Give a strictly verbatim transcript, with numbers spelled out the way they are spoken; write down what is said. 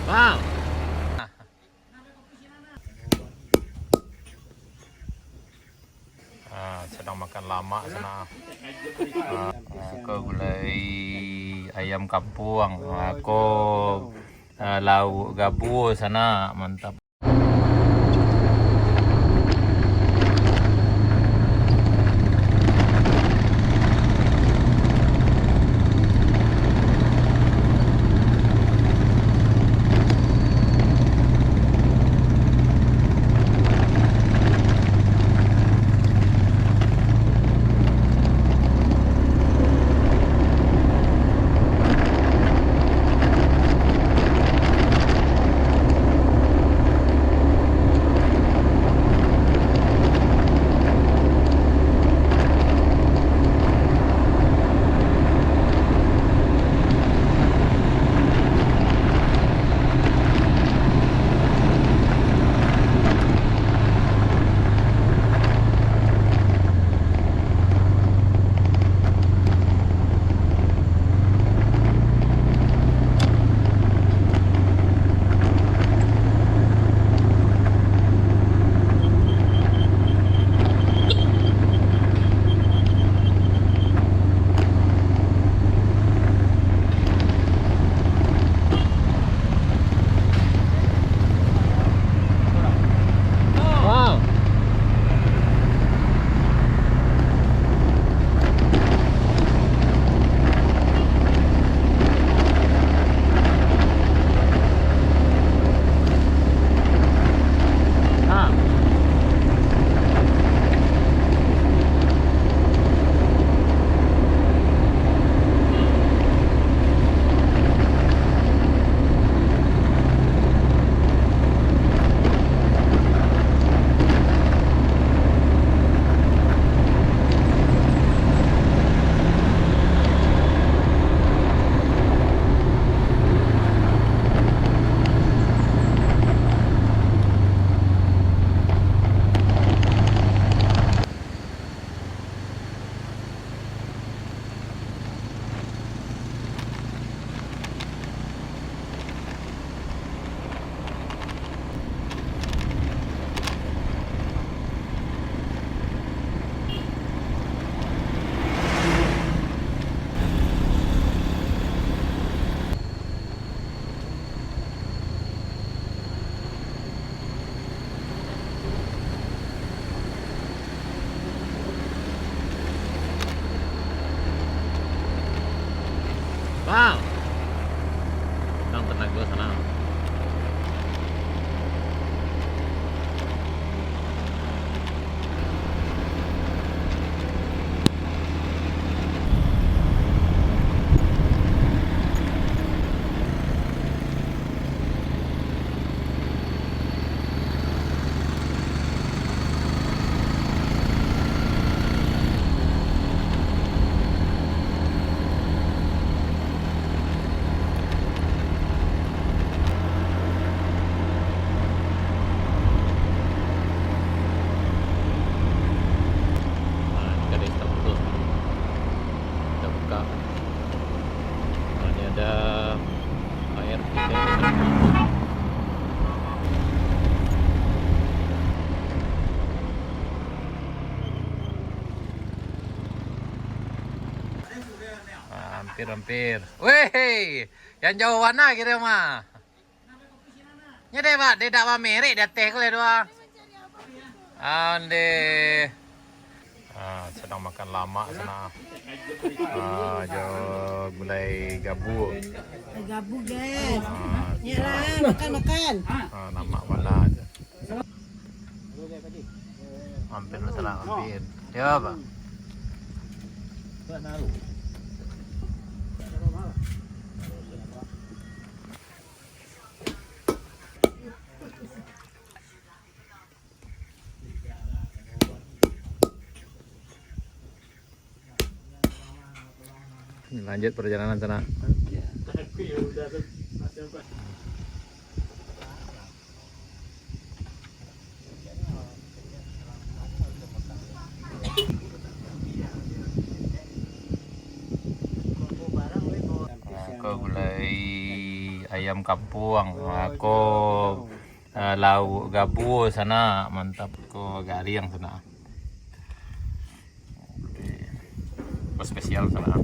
Bang. Ah, sadang makan lamak sana. Ah, ko gulai ayam kampuang. Ah, ko, ah, lauak gabua sana, mantap. Wow. Bang. Bang, tenang dulu sana. Nah, ini kada start tu. Kita buka. Nah, ini ada air tiga. Ah, hampir-hampir. Weh, yang jauah mana kira mah? Nya deh, Pak, deh dak mamerek di ateh ko leh dua. Ande. Ah, sadang makan lamak sana. Ah, jo gulai gabu. Gabu, guys. Ah, ya lah, makan, makan. Ah, lamak bana. Mampir lah sana, mampir. Ya, Pak. Lanjut perjalanan sana. Ko gulai Ayam kampuang. Ah, ko, ah, lauk gabua sanak, mantap. Ko gariang sanak. Oke. Ko spesial sanak.